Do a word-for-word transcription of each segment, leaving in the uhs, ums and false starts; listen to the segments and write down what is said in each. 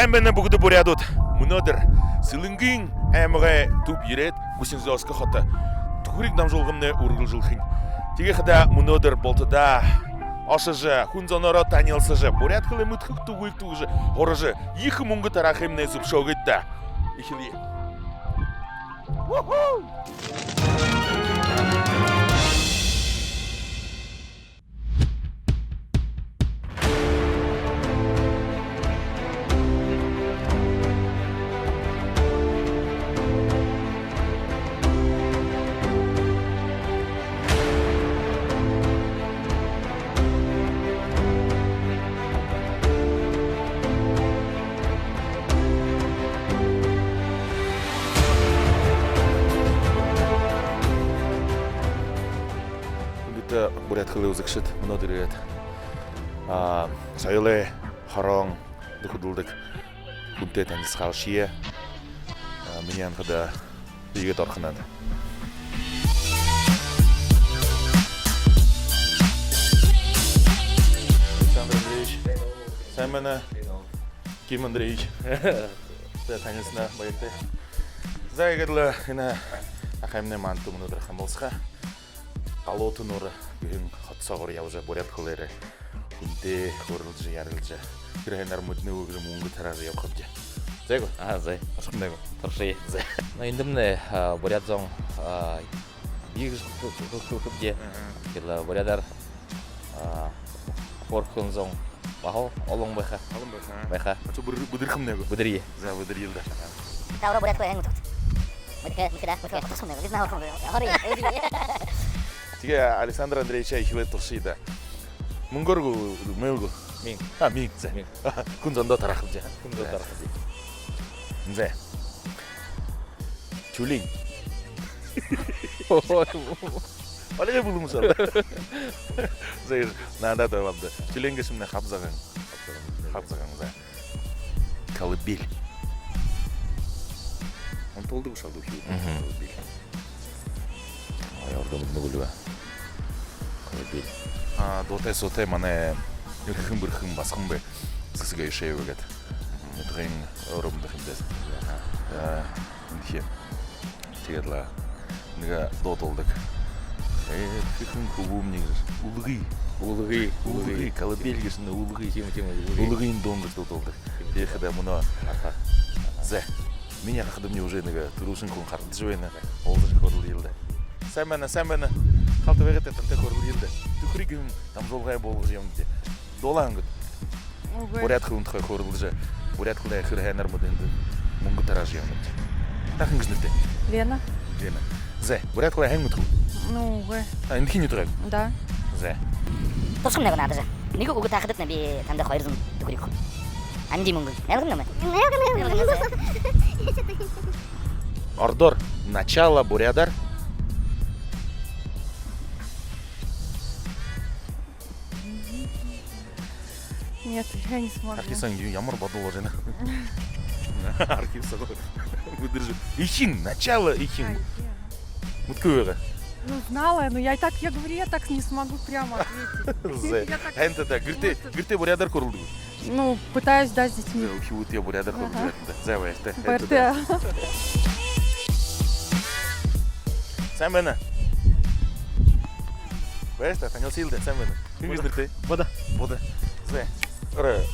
Сайн байна, бүгэдэ буряадууд. Мүнөөдэр Сэлэнгын аймагай түб ерээд, Гусиноозёрско хото «Түхэриг» дамжуулгамнай үргэлжэлхэнь. Тиигэхэдэ мүнөөдэр бултадаа ошожо, хүн зоноороо танилсажа, буряад хэлэ мэдэхэ түхэриг түгэжэ, һуража, ехэ мүнгэ тараахымнай зүбшөөгыт даа. Эхилэе. Хүндэтэ буряад хэлэ үзэгшэд, мүнөөдэр иигээд, а, соёлой хороондо хүдэлдэг хүнтэй танилсахалшье. А, минии анхада иигээд орохо наа. Александр Андреевич. Сайн байна. Ким Андреевич. За, танилсанаа баяртай. За, иигээд лэ энэ ахаймнай манда мүнөөдэр хамһалсаха. Галуута нуур гэһэн хото соогуур ябажа, буряад хэлээрээ хүнтэй хөөрэлдэжэ, ярилдажа, хэр һайнаар мэдэнэ гү гэжэ мүнгэ тараажа ябахабди. Зай гү? А, зай. Туршахамнай гү? Туршая. Зай. Но эндэмнай, а, буряад зон, а, бии гэжэ хэ-, хэ-, хэ-, хэлэхэбди. Мгм. Тиигээд лэ буряадаар, а, хөөрэлдэхэ зон баһал олон байха. Олон байха, а? Байха. А ши бүдэр-, бүдэрхэмнай гү? Бүдэрье. За, бүдэрье даа. Та өөрөө буряад хэлэ һайн мэдэхэ гүт? Мэдэхэ, мэдэхэ даа, мэдэхэ. Тосхомнай гү? Би знал, хэ, хори, хори. Тиигээ, Александр Андреевич, эхилээд туршая даа. Мүнгөөр гү, мэл гү? Миин. А, миин, за. Миин. Хүн зондоо тараахабди. Хүн зондоо тараахабди. За. Тюлень. Ой. Олигээ бүлэм сал. За, наадаа даа, бабда. Тюлень гээшэмнай хаб загаан. Хаб загаан, за. Колыбель. Онтолдог шалдуу хиу. Мгм. Колыбель. Ой, ордо мэдэнэ гү лэ бэ. Колыбель. А, дуутай суутай манай Эрхэхэн бэрхэхэн басаган бии. Сэсэг Аюшеева гээд. Нютагай өөрөө мэдэнэ юм даа. Аха. А, энхэ. Тиигээд лэ нэгэ дуу дуулдаг. Э, Эрхэхэн хүбүүмни гэжэ. Үлгы. Үлгы, үлгы. Үлгы, колыбель гээшэнь үлгы. Тиимэ, тиимэ, үлгы. Үлгын дуун гэжэ дуу дуулдаг. Тиихэдэ мүнөө. Аха. За. Минии харахадамни уже нэгэ түрүүшын хүн харагдажа байна. Уулзажа хөөрэлдэе даа. Сайн байна, сайн байна. Халта байгты, тантай хөөрэлдэе даа. «Түхэриг» гэһэн дамжуулга буулгажа ябанабди. Дуулаа һэн гүт? Үгы. Буряад хэлэн тухай хөөрэлдэжэ, буряад хэлээ хэр һайнаар мэдэнэ гү гэжэ мүнгэ тараажа ябанабди. Та хэн гэжэ нэрэтэйбта? Лена. Лена. За, буряад хэлээ һайн мэдэхэ гүт? Ну, үгы. А, эндэхи нютагай гүт? Да. За. Туршахамнай гү, наадажа? Нэгэ үгэ таахадатнай би танда хоёр зуун түхэриг үгэхэб. Амиды мүнгэн. Найлганамнай. Найлганамнай. Ородоор начало, буряадаар? Нет, я не смогу. Архисан, ямар бодол оржо байна? Архисан. Бүдэржэ. Эхин, начало эхин. Ай, я. Мэдэхэгүй байгаа. Ну, знала, но я и так, я говорю, я так не смогу прямо ответить. Зэ. Я так... Һайн даа, гэртээ, может, гэртээ буряадаар хөөрэлдэдэг гүт? Ну, пытаюсь, да, с детьми. Зэ, үхибүүдтээ буряадаар хөөрэлдэдэг. Ага. Зэ, баяртай. Баяртай. Сайн байна. Баяртай, танилсая даа, сайн байна. Хэн гэжэ нэрэтэйбта? Бода. Бода. Зэ. Орой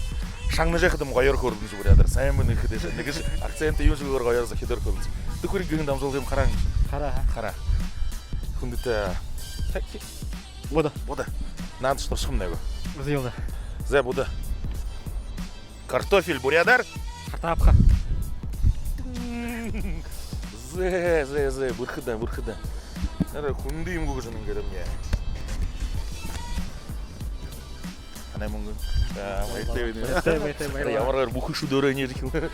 шагнажа байхадам гоёор хөөрэлдэнэш буряадаар. Сайн байна гэхэдээ, нэгэшье акцент юушьегүй гоёор, зохидоор хөөрэлдэнэш. «Түхэриг» гэһэн дамжуулгыем хараа һэмши? Хараа. Хараа. Хүндэтэ. Бода. Бода. Наадажа туршахамнай гү? Үзэел даа. Зэ, Бода. Картофель буряадаар? Хартаабха. Зэ, зэ, зэ, бэрхэ даа, бэрхэ даа. Арай хүндэ юм гү гэжэ нэгэ гэрэмни. Танай мүнгэн. Аа, баяртай байна. Баяртай, баяртай, баяртай. Ямар гэр бүхы шүдөөрөө нэрэ хилэ.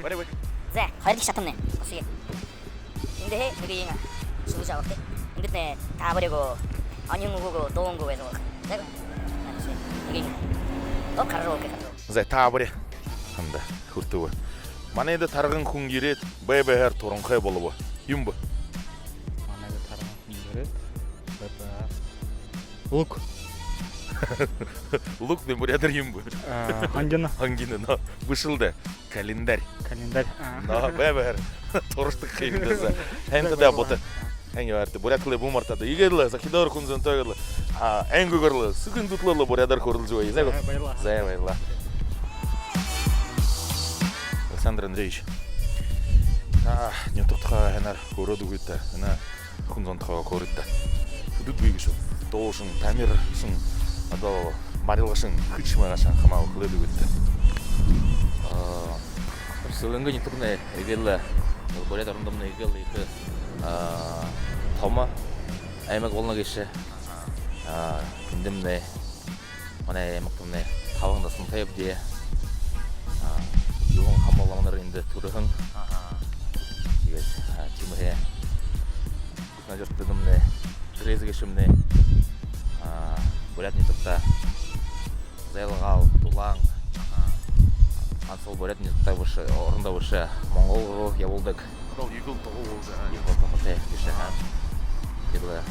Барай, барай. Зэ, хоёрдохи шатамнай. Бусая. Эндэхи нэгэ юм шэлэжэ абагты. Эндэтнай таабари гү, оньһон үгэ гү, дуун гү байжа болохо. Зэ гү? Нэгэ юм. Оп, хаража болохо, хаража болохо. Зэ, таабари. Ханда хүртэбэ. Манайда тарган хүн ерээд, бай байһаар туранхай болобо. Юун бэ? Манайда тарган хүн ерээд, бай байһаар... Лук. Лук даа буряадаар юун бэ? А, хангина. Хангина, но бэшэл даа. Календарь. Календарь. А. Но, бай-бай. Туршадаг юм даа. Һайн даа, бай, бай. Бута. Һайн, яарта. Буряад хэлээ бү мартаад. Иигээд лэ, сахидаар, хүн зонтойгоор лэ. А, энгүүгээр лэ, сэхэ дүтэлөөр лэ буряадаар хөөрэлдэжэ байя. Зэ гү? Баярлаа. Зэ, баярлаа. Александр Андреевич. А, нютагтаа һайнаар хөөрөөд үгыт даа. Энэ хүн зонтойгоо хөөрыт даа. Хүдөөд бии гээшэ. Дуушан, тамиршан, одоо барилгашан, хэшэг магаашан хамаа хэлээд үгыт даа. А, Сэлэнгэ нютагнай эгээл, Буряад орондомнай эгээл ехэ, а, томо аймаг болоно гээшэ. А, тэндэмнай, манай аймагтамнай табан дасантайбди. А, юһэн хамба ламанар эндэ түрэһэн. Тиигээд, а, тиимэһээ Надёждамнай, Грезы гээшэмнай, а, буряад нютагтаа зайлгаал, дулаан, а, ансал буряад нютагтаа бэшэ, орондоо бэшэ, Монгол руу ябуулдаг. Одоол ехэл томо болжо, а. Ехэл томотой гээшэ, а. Тиигээд лэ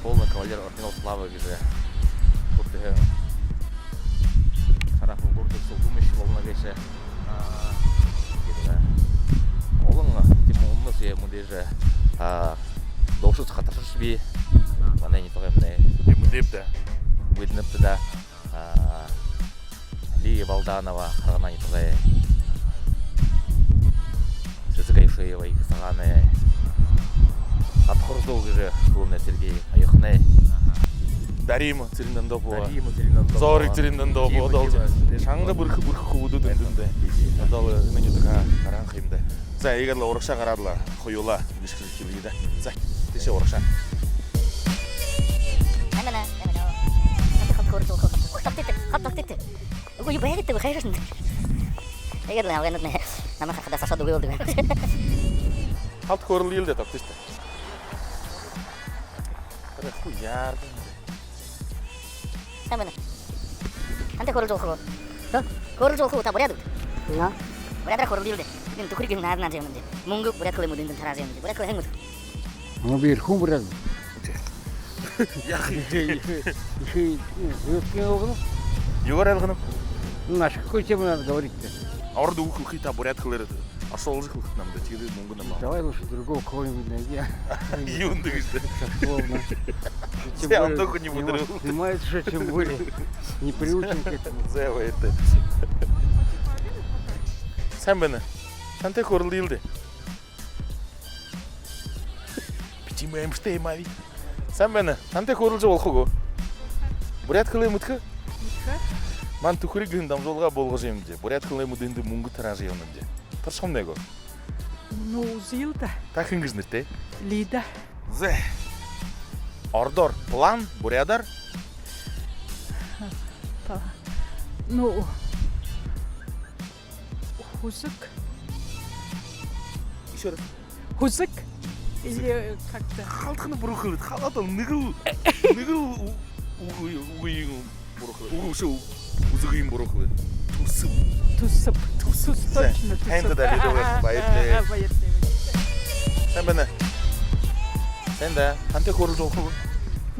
полный кавалер ордена Славы гэжэ хүртэһэн Саратов гүрэнэй сэлгэмшэн болоно гээшэ. А, тиигээд лэ олон, а, тиимэ, олон соо мэдээжэ, а, дуушад, хатаршад бии. Манай нютагаймнай. Тиимэ, мэдээб даа. Мэдэнэбди даа. А, Лия Балданова, Харгана нютагай. Сэсэг Аюшеева, Ехэ Сагаанай. Хадхарзуу гэжэ хүбүүмнай, Сергей Аюханай. Дарима Цырендондопова. Дарима Цырендондопова. Зорик Цырендондопова. Тиимэ, одоол тиимэ. Шанга бэрхэ, бэрхэ хүбүүд эндэ даа. Тиимэ. Одоол энэ нютагһаа гараһан юм даа. За, иигээд лэ урагшаа гараад лэ хоюулаа гээшэ гэжэ хэлэе даа. За, тиишээ урагшаа. Һайн байна, һайн байна. Хат, хат хөөрэлдэжэ болохо гү? Ух, тогтыт, хат, тогтыт. Үгы, юу байгаад, үгы, хайшаа шэнэ. Иигээд лэ намайе, намайе хахада сашаад үгы болодог. Халта хөөрэлдэел даа, тогтыт. Арай хуу яардаг. Һайн байна. Тантай хөөрэлдэжэ болохо гү? Хэ? Хөөрэлдэжэ болохо гү, та буряад гүт? Но. Буряадаар хөөрэлдэел даа. Бидэ «Түхэриг» гэһэн наада наадажа ябанабди. Мүнгэ буряад хэлээ мэдэнэдэнь тараажа ябанабди. Буряад хэлэ һайн гүт? Но, би ехэ хүн буряад. Яахаб? Ехэ, ехэ, ехэ, ехэ ойлгоно. Юугээр ойлгоно? Ну, а какой темы надо говорить-то? Ород үгэ хэлэхэ, та буряад хэлээр оршуулжа хэлэхэт намда, тиигээд мүнгэ намаа. Давай лучше другого кого-нибудь найди. Юундэ гээшэб? Условно. Тем более, снимает же, тем более не приучен к этому. Зэ, баяртай. Һайн байна. Тантай хөөрэлдэел даа. Битим эмштэй юм аа би. Һайн байна. Тантай хөөрэлдэжэ болохо гү? Буряад хэлэ мэдэхэ? Мэдэхэ. Манай «Түхэриг» гэһэн дамжуулга болгожо ябанабди. Буряад хэлэ мэдэнэдэнь мүнгэ тараажа ябанабди. Туршахамнай гү? Ну, үзэел даа. Та хэн гэжэ нэрэтэйб? Лида. Зэ. Ородоор план, буряадаар? Па-, ну, һүзэг. Ещё раз. Һүзэг. Һүзэг. Или как-то. Халта ханаа буруу хэлээд, халта нэгэ л, нэгэ л ү-, үгы, үгы юм буруу хэлээд. Үгы үшөө, һүзэг юм буруу хэлээд. Түсэб. Түсэб. Түсэб. Зэ. Точно, түсэб. Һайн даа, Лида, баяртай. А, а, баяртай, баяртай. Һайн байна. Һайн даа. Тантай хөөрэлдэжэ болохо гү?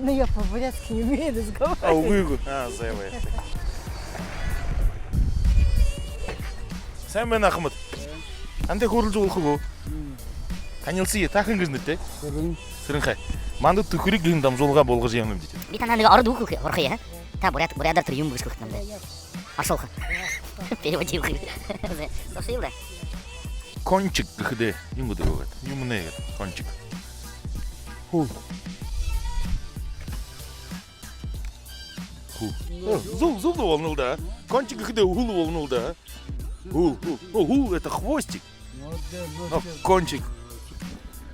Ну, я по-бурятски не умею разговаривать. А, үгы, үгы. А, зэ, баяртай. Һайн байна, ахмад. Тантай хөөрэлдэжэ болохо гү? Танилсая, та хэн гэжэ нэрэтэйб? Сэрэн. Сэрэн ахай. Манда «Түхэриг» гэһэн дамжуулга болгожо ябанабди. Би танаа нэгэ ород үгэ хэлэхэ, һурахая. Та буряад, буряадаар тэрэ юун бэ гэжэ хэлэхэт намда. Оршуулха. Переводил. Зэ, туршыел даа. Кончик гэхэдээ юун гэдэг бэ гээд? Юумэнэй гээд? Кончик. Һүл. Һүл. Э, зүб, зүб болоно л даа. Кончик гэхэдээ һүл болоно л даа. Һүл, һүл. О, һүл, это хвостик. Но, кончик.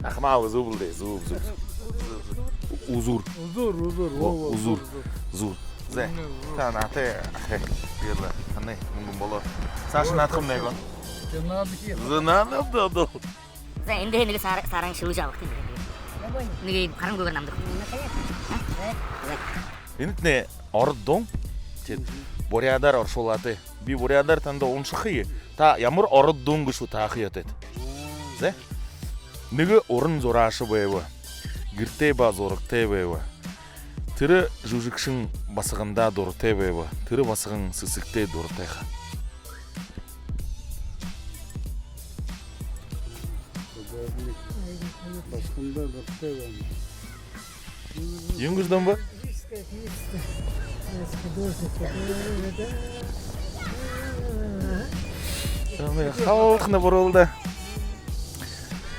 Ахмал, зүб лэ даа, зүб, зүб. Үзүүр. Үзүүр, үзүүр. О, үзүүр. Үзүүр. Зэ. Та наатай, ахай. Баярлаа. Танай мүнгэн болоо. Саашань наадахамнай гү? Зэ, наадая. Зэ, наадая даа, даа. Зэ, эндэһээ нэгэ саар-, саарһан шэлэжэ абагты. Нэгэ харангүйгөөр намда. А? Зэ. Энэтнай ород дуун. Тиигээд буряадаар оршуулаатай. Би буряадаар танда уншахая. Та ямар ород дуун гээшэб, тааха ёһотойт. Зэ. Нэгэ уран зурааша байба. Гэртэй ба зурагтай байба. Тэрэ жүжэгшэн басагандаа дуратай байба. Тэрэ басаган сэсэгтээ дуратай ха. Басагандаа дуратай байна. Юун гэжэ дуун бэ? Ами, халхана буруу лэ даа.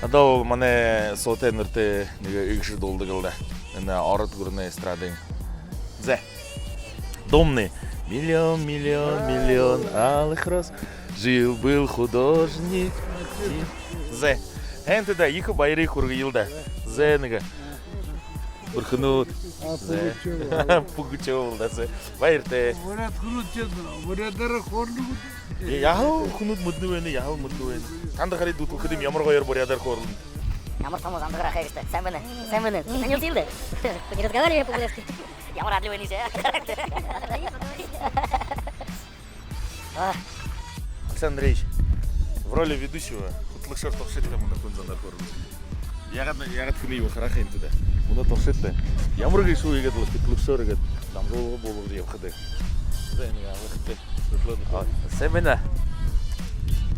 Одоол манай суутай нэрэтэй нэгэ эгэшэ дуулдаг лэ даа. Энэ ород гүрэнэй эстрадын. Зэ. Дуумнай. Миллион, миллион, миллион алых роз. Жил-был художник. Зэ. Һайн даа, ехэ баяр хүргэе лэ даа. Зэ, нэгэ. Бэрхэнүүд. А, зэ. Пугачёва. Пугачёва лэ даа, зэ. Баяртай. Буряад хүнүүд ши, буряадаараа хөөрэнэ гүт? Яһала хүнүүд мэдэнэ байна, яһала мэдэнэ байна. Танда хараад дүтэлхэдэм, ямар гоёор буряадаар хөөрэлнэ. Ямар томо зандагаараа хэгштэй. Сайн байна. Сайн байна. Танилсая даа. Не разговаривай по-бурятски. Ямар адли байна ши. А. Александр Андреевич, в роли ведущего хүтэлэгшөөр туршыт даа, мүнөө хүн занаар хөөрэлнэ. Яагаад, яагаад хүнэй юу харахань тээ даа. Мүнөө туршыт даа. Ямар гэжэ шоу иигээд лэ хүтэлэгшөөр иигээд дамжуулга болгожо ябахат даа. Зэ, нэгэ алхахат даа. А, сайн байна.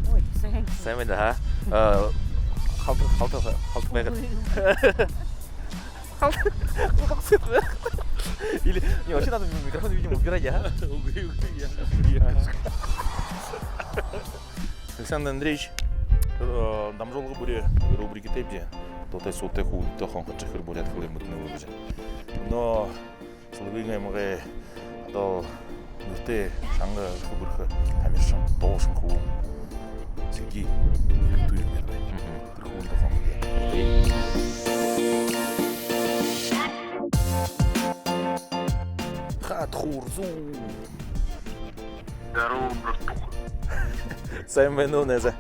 Ой, сайн. Сайн байна, ха? А, халта, халта, халта байгаад. Или, не, вообще надо микрофон, видимо, убирать, а? Үгы, үгы, яа. Александр Андреевич, э, дамжуулга бүри рубрикатай бди. Дуутай, суутай, хубитай, хонхотой, хэр буряад хэлэ мэдэнэ гү гэжэ. Но Сэлэнгын аймагай одоол нэрэтэй шанга, бэрхэ тамиршан, дуушан хүбүүн Сергей Викторович байна. Мгм. Тэрэ хүбүүндэ хонходо. Хат хуурзуу. Здорово, братуха. Сайн байна уу, найза?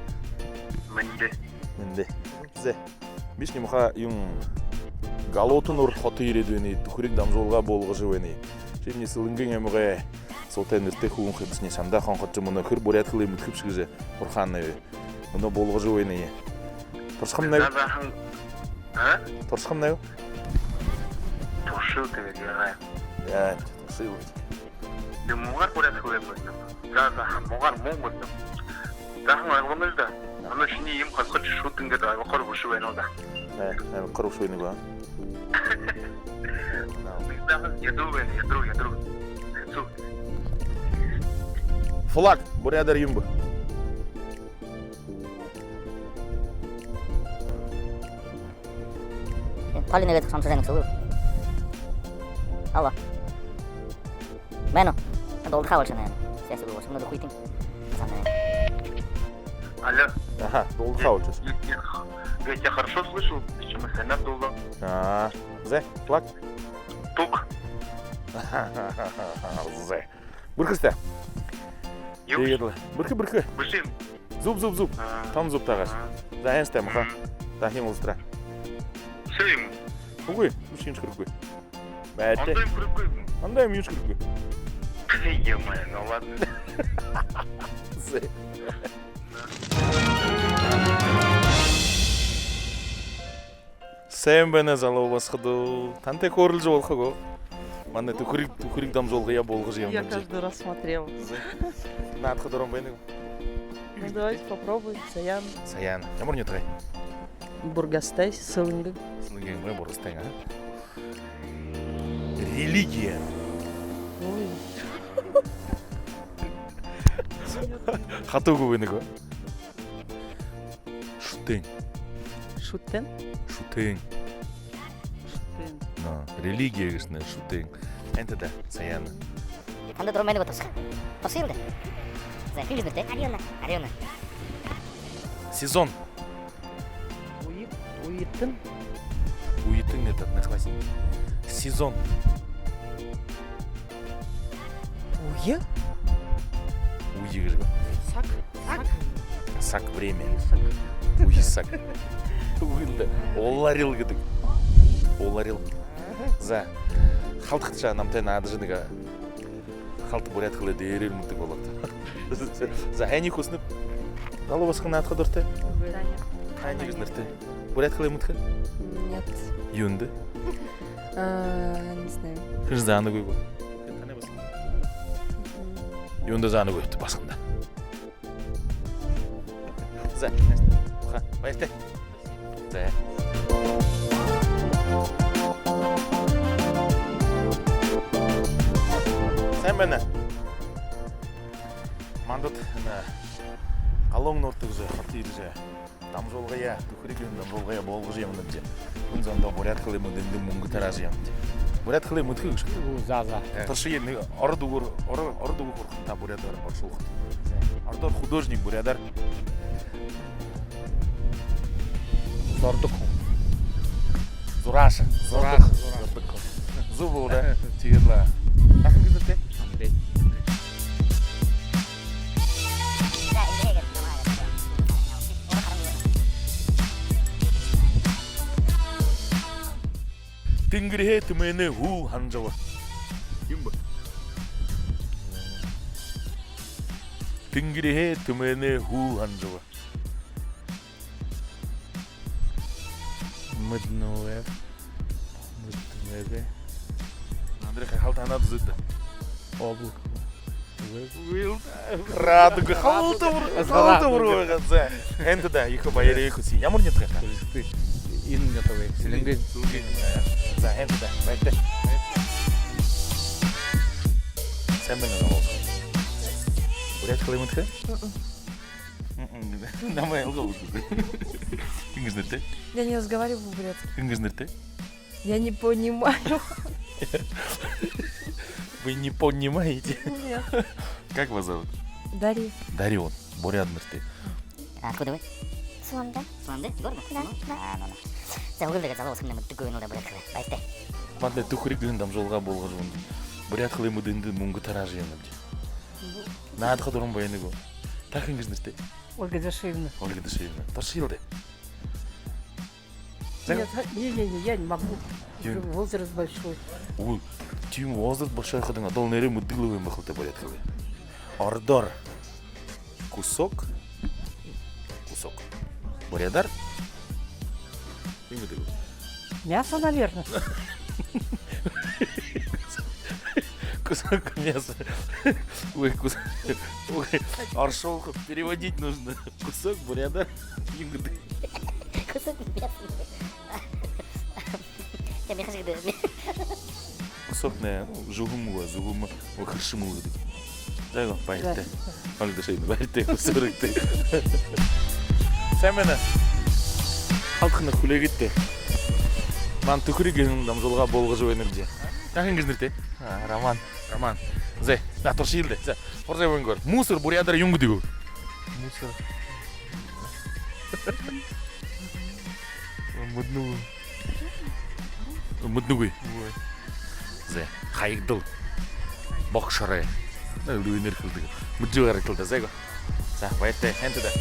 Мэндэ. Мэндэ. Зэ. Бишни муха юм, Галуутан-Үрэ хото ерээд байна, «Түхэриг» дамжуулга болгожо байна. Шимни Сэлэнгын аймагай суутай нэрэтэй хүбүүн хэбшни, шамда хонходожо, мүнөө хэр буряад хэлэ мэдэхэбши гэжэ һурхаанаб. Мүнөө болгожо байна. Туршахамнай гү? Заахан. А? Туршахамнай гү? Туршыт даа, яагаа. Яа, туршыт. Би муугаар буряад хэлэ мэдэнэб. За, за, муугаар муу мэдэнэб. Заахан ойлгоно л даа. Мүнөө шинии юм хосхожо шууд иигээд ойлгохоор бэшэ байна л даа. Э, ойлгохоор бэшэ байна гү? Заахан ядруу байна, ядруу, ядруу. Хэцүү. Флаг буряадаар юун бэ? Талин гэдэг шамсажан гэсэн үг. Алло. Мэнэ. Дуулдахаа болшоо, наверное. Связь была, может, надо хуйтын. Алло. Аха, дуулдахаа болшоо. Я, я, я тебя хорошо слышал, почему-то надо было. А, зэ, флаг. Тук. Зэ. Бэрхэ штэ. Юу? Тиигээд лэ. Бэрхэ, бэрхэ. Бэшэ юм. Зүб, зүб, зүб. А. Тон зүб таагааш. А. За, һайн штэ, маха. А. За, һайн уулзатараа. Всё юм. Үгы, бэшэ юм ши хэрэггүй. Байтэ. Ондоо юм хэрэггүй юм. Ондоо юм ши хэрэггүй. Ё-моё, ну ладно. Зэ. Сайн байна, залуу басагад. Тантай хөөрэлдэжэ болохо гү? Манай «Түхэриг», «Түхэриг» дамжуулгаяа болгожо ябанабди. Я каждый раз смотрела. Зэ. Наадахада дуран байна гү? Ну, давайте попробуем. Саян. Саян. Ямар нютагай? Бургастай, Сэлэнгын. Сэлэнгын, Бургастай, а? Религия. Ой. Хатуу гү, байна гү? Шүтээн. Шүтээн? Шүтээн. Шүтээн. Но, религия гээшэнь шүтээн. Энтэ даа, Саян. Танда дуран байна гү, тосхо? Тосхо юм даа. За, хэн гэжэ нэрэтэй? Алёна. Алёна. Сезон. Үе, үетэн. Үетэн — это одноклассники. Сезон. Үе? Үе гэжэ гү? Саг. Саг. Саг, время. Үе саг. Үе саг. Үгы л даа. Уларил гэдэг. Уларил. За. Халта хадашаа намтай наадажа, нэгэ халта буряад хэлэ дээрээр мэдэдэг болоод. За, һайниие хүсэнэб. Залуу басаган, наадахада дуратай? Таня. Таня гэжэ нэрэтэй. Буряад хэлэ мэдэхэ гү? Нет. Юундэ? А, не знаю. Хэжэ заанагүй гү? Танай басаган. Юундэ заанагүй бэ басаганда? За. Ха, баяртай. За. Сайн байна. Мандаа энэ Галуун нуурта гэжэ хото ерэжэ, дамжуулгаяа, «Түхэриг» гэһэн дамжуулгаяа болгожо ябанабди. Хүн зондоо буряад хэлэ мэдэһэндэ мүнгэ тараажа ябанабди. Буряад хэлэ мэдэхэ гүш? О, за, за. Туршая, нэгэ ород үгөөр, ород, ород үгэ хөөрэхэм, та буряадаар оршуулхат. За. Ородоор художник, буряадаар зурадаг хүн. Зурааша. Зурааша. Зурадаг хүн. Зүб болоо даа. Тиигээд лэ. Та хэн гэжэ нэрэтэйт? Андрей. Тэнгэриһээ тэмээнэй һүл һанажа абаа. Юун бэ? Тэнгэриһээ тэмээнэй һүл һанажа абаа. Мэдэнэгүй. Мэдэнэгүй. Андрей, хал танаад үзыт даа. Облако. Үгы. Үгы. Радуга. Хал тубар, хал тубар байгаа. За. Эндэ даа, ехэ баярые хүсэе. Ямар нютагайхаа? Сэлэнгын. Энэ нютагай. Сэлэнгын. Сэлэнгын. За, эндэ даа. Баяртай. Сайн байна, Галуун. Буряад хэлэ мэдэхэ? Мгм. Намайе алга үгы. Хэн гэжэ нэрэтэйт? Я не разговариваю по-бурятски. Хэн гэжэ нэрэтэйт? Я не понимаю. Вы не понимаете? Нет. Как вас зовут? Дарья. Дарион. Буряад нэрэтэй. А откуда вы? С Улан-Удэ. С Улан-Удэ? Город? Да, да. А, ну, ну. За, үгы л даа, залуу басаган мэдэдэггүй юм даа буряад хэлэ. Баяртай. Мандаа «Түхэриг» гэһэн дамжуулга болгожо ябанабди. Буряад хэлэ мэдэһэндэ мүнгэ тараажа ябанабди. Наадаха дуран байна гү? Та хэн гэжэ нэрэтэйт? Ольга Дашиевна. Ольга Дашиевна. Туршая даа. Нет, не, не, не, я не могу. Уже возраст большой. Ой, тиимэ возраст большой хадаа адал нээрээ мэдэдэг лэ юм байха л даа буряад хэлэ. Ородоор кусок. Кусок. Буряадаар? Юун гэдэг бэ? Мясо, наверное. Кусок мяса. Ой, кус-, ой, оршуулха, переводить нужно. Кусок буряадаар юун гэдэг? Кусок мяса. Я мяха гэдэг. Кусок нэ, зүһэм гү, зүһэм гү, хэршэм гү гэдэг. За, гү, баяртай. Ольга Дашиевна, баяртай, хүсэ хэрэгтэй. Сайн байна. Халта хэнэ, хүлеэгыт даа. Мандаа «Түхэриг» гэһэн дамжуулга болгожо ябанабди. Та хэн гэжэ нэрэтэйт? А, Роман. Роман. За, за, туршая л даа. За, хуржай бэнгөр. Мусор буряадаар юун гэдэг бэ? Мусор. Мэдэнэгүй. Мэдэнэгүй. Үгы. За, хаягдал. Богшорой. Элдэбын нэрэ хэлэдэг. Мэдэжэ байгаарайгты даа, за, гү. За, баяртай. Эндэ даа.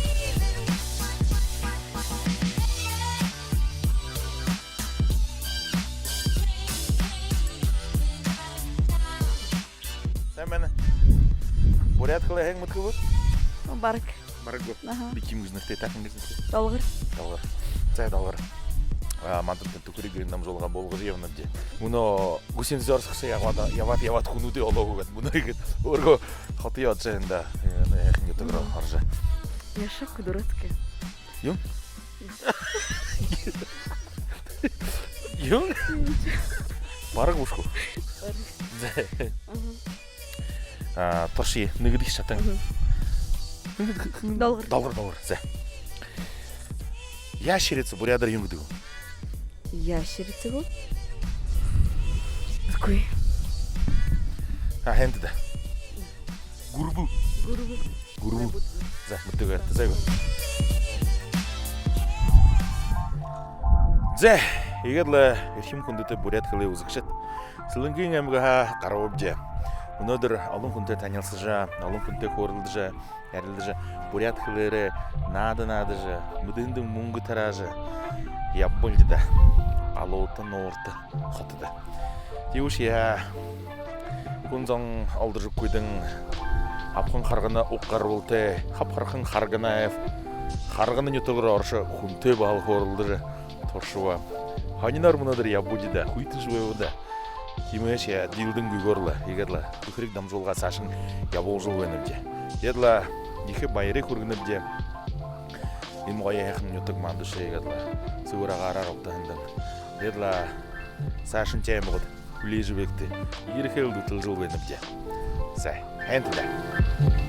Сайн байна. Буряад хэлэ һайн мэдэхэ гүт? Бараг. Бараг гү? Аха. Би Ким гэжэ нэрэтэйб, та хэн гэжэ нэрэтэйт? Долгор. Долгор. За, Долгор. А, мандаа «Түхэриг» гэһэн дамжуулга болгожо ябанабди. Мүнөө Гусиноозёрск соо ябаад, ябаад, ябаад хүнүүдые олоогүй гээд. Мүнөө иигээд өөрөө хотоёо ошожо байна даа. Э, яаха юм, нютаг руу орожо. Я шутка дурацкая. Юун? Юун? Бараг бэшэ гү? Бараг. За. Мгм. А, туршая, нэгэдэхи шатан. Мгм. Долгор. Долгор, Долгор. За. Ящерица буряадаар юун гэдэг бэ? Ящерица гү? Үгы. А, эндэ даа. Гүрбэл. Гүрбэл. Гүрбэл. За, мэдэдэг байгаарайгты, за, гү. За, иигээд лэ, эрхим хүндэтэ буряад хэлэ үзэгшэд, Сэлэнгын аймагһаа гарабабди. Мүнөөдэр олон хүнтэй танилсажа, олон хүнтэй хөөрэлдэжэ, ярилдажа, буряад хэлээрээ наада наадажа, мэдэһэндэ мүнгэ тараажа ябабалди даа. Галуута нуурта хотодо. Тиибэшье һаа, хүн зон олдожо үгэгүйдэнь, Хабхан Харгана уг гарбалтай Хаб Хархан Харганаев Харгана нютаг руу орошо, хүнтэй баһал хөөрэлдэжэ туршаба. Һониноор мүнөөдэр ябабди даа, хүйтэлжэ байбал даа. Тиимэһээ ши диилдэнгүйгөөр лэ, иигээд лэ «Түхэриг» дамжуулгаа саашань ябуулжал байнабди. Тиигээд лэ ехэ баяр хүргэнэбди. Иимэ гоё һайхан нютаг манда ши иигээд лэ сэбэр агаараар угтаһандань. Тиигээд лэ саашань тиимэ аймагууд хүлеэжэ байгты. Ерэхээл, дүтэлжэл байнабди. Зай, һайн тула.